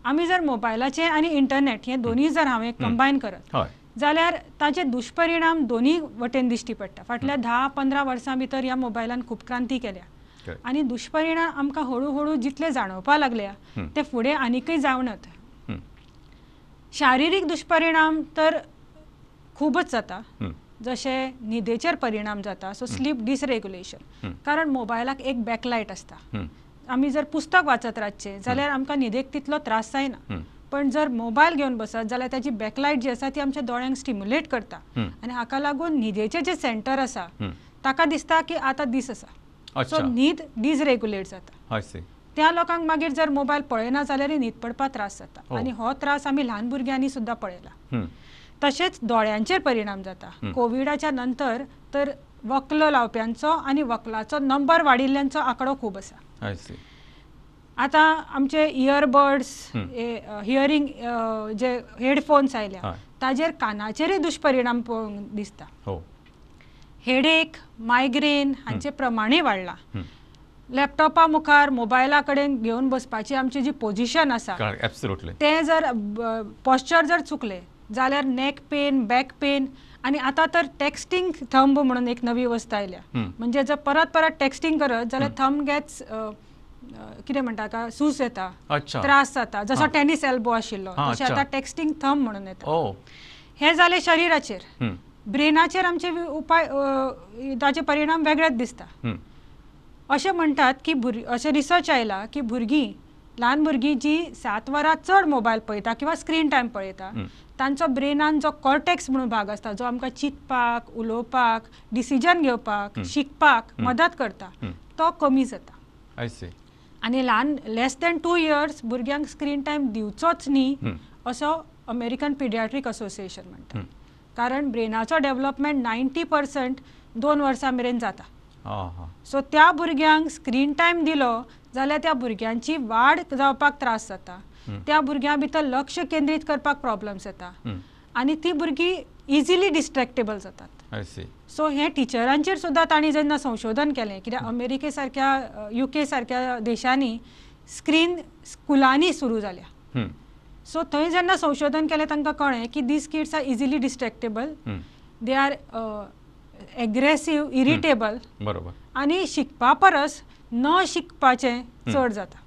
आमी जर मोबायलाचे आनी इंटरनेट हे दोनूय जर हांवें कंबायन करत जाल्यार ताचे दुश्परिणाम दोनूय वटेन दिश्टी पडटा. फाटल्या 10-15 वर्सां भितर ह्या मोबायलान खूब क्रांती केल्या आनी दुश्परिणाम आमकां हळू हळू जितले जाणवपाक लागल्या ते फुडें आनीकय जावनत. शारिरीक दुश्परिणाम तर खूबच जाता, जशे न्हिदेचेर परिणाम जाता, सो स्लीप डिसरेग्युलेशन, कारण मोबायलाक एक बॅकलायट आसता. आमी जर पुस्तक वाचत रातचें जाल्यार आमकां न्हिदेक तितलो त्रास जायना, पण जर मोबायल घेवन बसत जाल्यार ताची बॅकलायट जी आसा ती आमच्या दोळ्यांक स्टिम्युलेट करता आनी हाका लागून न्हिदेचें जें सेंटर आसा ताका दिसता की आतां दीस आसा, सो न्हीद डिसरेग्युलेट जाता. त्या लोकांक मागीर जर मोबायल पळयना जाल्यार न्हीद पडपाक त्रास जाता आनी हो त्रास आमी ल्हान भुरग्यांनी सुद्दां पळयला. तशेंच दोळ्यांचेर परिणाम जाता. कोविडाच्या नंतर तर वक्ल लावप्यांचो आनी वक्लाचो नंबर वाडिल्ल्यांचो आंकडो खूब आसा. आतां आमचे इयरबड्स, हियरींग जे हेडफोन्स आयल्या ताजेर कानाचेरूय दुश्परिणाम पळोवंक दिसता. हेडेक, मायग्रेन हांचे प्रमाणूय वाडलां. लॅपटॉपा मुखार मोबायला कडेन घेवन बसपाची आमची जी पोजिशन आसा तें जर पॉश्चर जर चुकलें जाल्यार नेक पेन, बॅक पेन, आनी आतां तर टॅक्स्टींग थंब म्हणून एक नवी वस्त आयल्या, म्हणजे जर परत परत टॅक्स्टींग करत जाल्यार थंब गेट्स कितें म्हणटा का सूज येता, त्रास जाता, जसो टेनीस एल्बो आशिल्लो तशें आतां टॅक्स्टींग थंब म्हणून येता. हें जालें शरिराचेर. ब्रेनाचेर आमचे उपाय ताचे परिणाम वेगळेच दिसता. अशें म्हणटात की अशें रिसर्च आयला की भुरगीं, ल्हान भुरगीं जी 7 वरां चड मोबायल पळयता किंवा स्क्रीन टायम पळयता तांचो ब्रेनान जो कॉर्टेक्स म्हणून भाग आसता, जो आमकां चिंतपाक, उलोवपाक, डिसिजन घेवपाक, शिकपाक मदत करता, तो कमी जाता. आनी ल्हान लेस दॅन 2 इयर्स भुरग्यांक स्क्रीन टायम दिवचोच न्ही असो अमेरिकन पिडियाट्रीक असोसिएशन म्हणटा, कारण ब्रेनाचो डेव्हलपमेंट 90% 2 वर्सां मेरेन जाता. सो त्या भुरग्यांक स्क्रीन टायम दिलो जाल्यार त्या भुरग्यांची वाड जावपाक त्रास जाता, त्या भुरग्यां भितर लक्ष केंद्रीत करपाक प्रॉब्लम्स येता आनी ती भुरगीं इजिली डिस्ट्रॅक्टेबल जातात. सो हें टिचरांचेर सुद्दां तांणी जेन्ना संशोधन केलें, कित्याक अमेरिके सारक्या, युके सारक्या देशांनी स्क्रीन स्कुलांनी सुरू जाल्या, सो थंय जेन्ना संशोधन केलें तांकां कळ्ळें की these kids are easily distractible, they are aggressive, irritable, आनी शिकपा परस न शिकपाचें चड जाता.